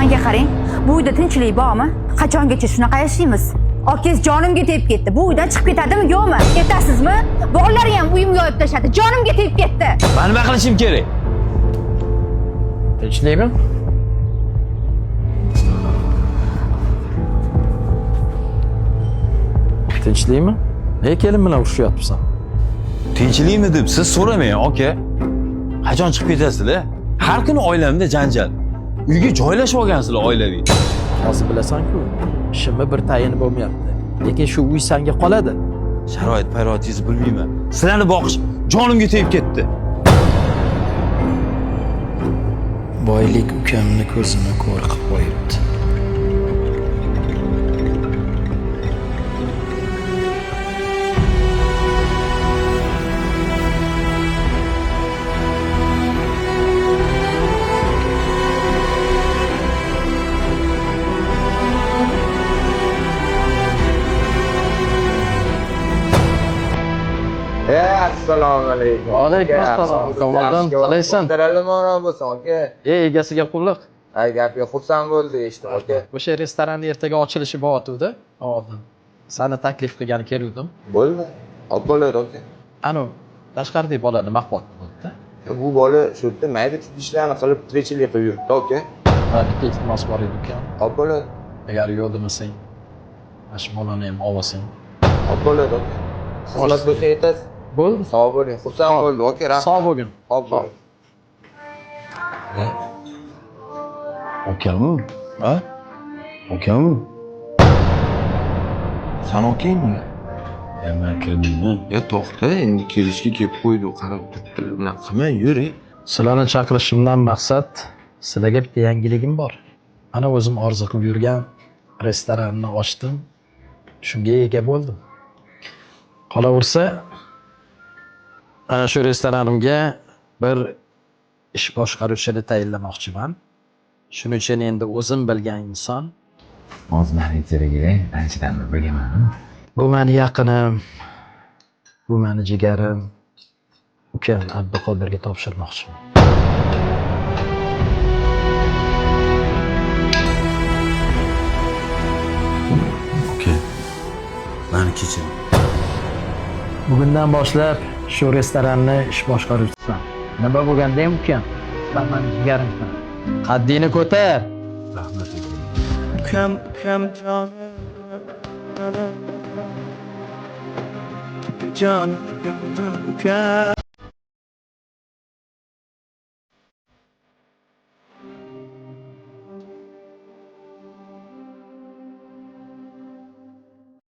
Manga qarang, bu uyda tinchlik bormi? Qachongacha shunaqa yashaymiz? Okangiz jonimga tegib ketdi. Bu uydan chiqib ketadimi, yo'qmi? Ketasizmi? Bolalari ham uyimga olib tashladi. Jonimga tegib ketdi. Man nima qilishim kerak? Tinchlikmi? Tinchlikmi? Nega kelin bilan urushyapsan? Tinchlikmi deb siz so'ramang, aka. Qachon chiqib ketasizlar? Har kuni oilamda janjal. Uyga joylashib olgansizlar oilaviy. Hozir bilasan-ku, ishimni bir tayini bo'lmayapti. Lekin shu uy sanga qoladi. Sharoit parotingizni bilmayman. Sizlarni boqish jonimga tegib ketdi. Boylik ukamni ko'zini ko'r qilib qo'yibdi. Assalomu alaykum. Alaykum assalom. Kamoliddin, qalaysan? Daralmon bo'lsin, aka. Ey, egasiga qulluq. Ay, gapga xursand bo'ldi eshitdim, aka. O'sha restoranni ertaga ochilishi bo'lyotgandi oldin. Sani taklif qilgani keluvdim. Bo'ldi. Olib bo'lar, aka. Anu, tashqaridagi bola nima qilyapti bu yerda? Bu bola shu yerda mayda ishlarni qilib tirikchilik qilib yuribdi, aka. Ha, bitta iltimos bor edi ukam. Olib bo'lar. Agar yo'q demasang, mana shu bolani ham olsang. Olib bo'lar, aka. Xizmat bo'lsa yetasiz. Bo'ldi. Sog' bo'ling. Xursand bo'ldi, aka. Rahmat. Sog' bo'lgin. Olib bo'ling. Akami? Ha? Akami? San okeymi? Ya man kirmayman. Ya to'xta, endi kelishga kelib qo'ydi, qarab turibdi. Bunaqa qilma, yur. Sizlarni chaqirishimdan maqsad sizlarga bitta yangiligim bor. Ana o'zim orzu qilib yurgan restoranni ochdim. Shunga ega bo'ldim. Qolaversa, ana shu restoranimga bir ish boshqaruvchini tayinlamoqchiman. Shuning uchun endi o'zim bilgan inson. Hozir menejeriga anchadan beri birgaman. Bu mani yaqinim, bu mani jigarim. Ukam Abduqodirga topshirmoqchiman. Aka, mani kechiring. Bugundan boshlab shu restoranni ish boshqaruvchisisan. Nima bo'lganda ham ukam, san mani jigarimsan. Qaddingni ko'tar. Rahmat aka. Ukam, ukam jonim, jon, ukam.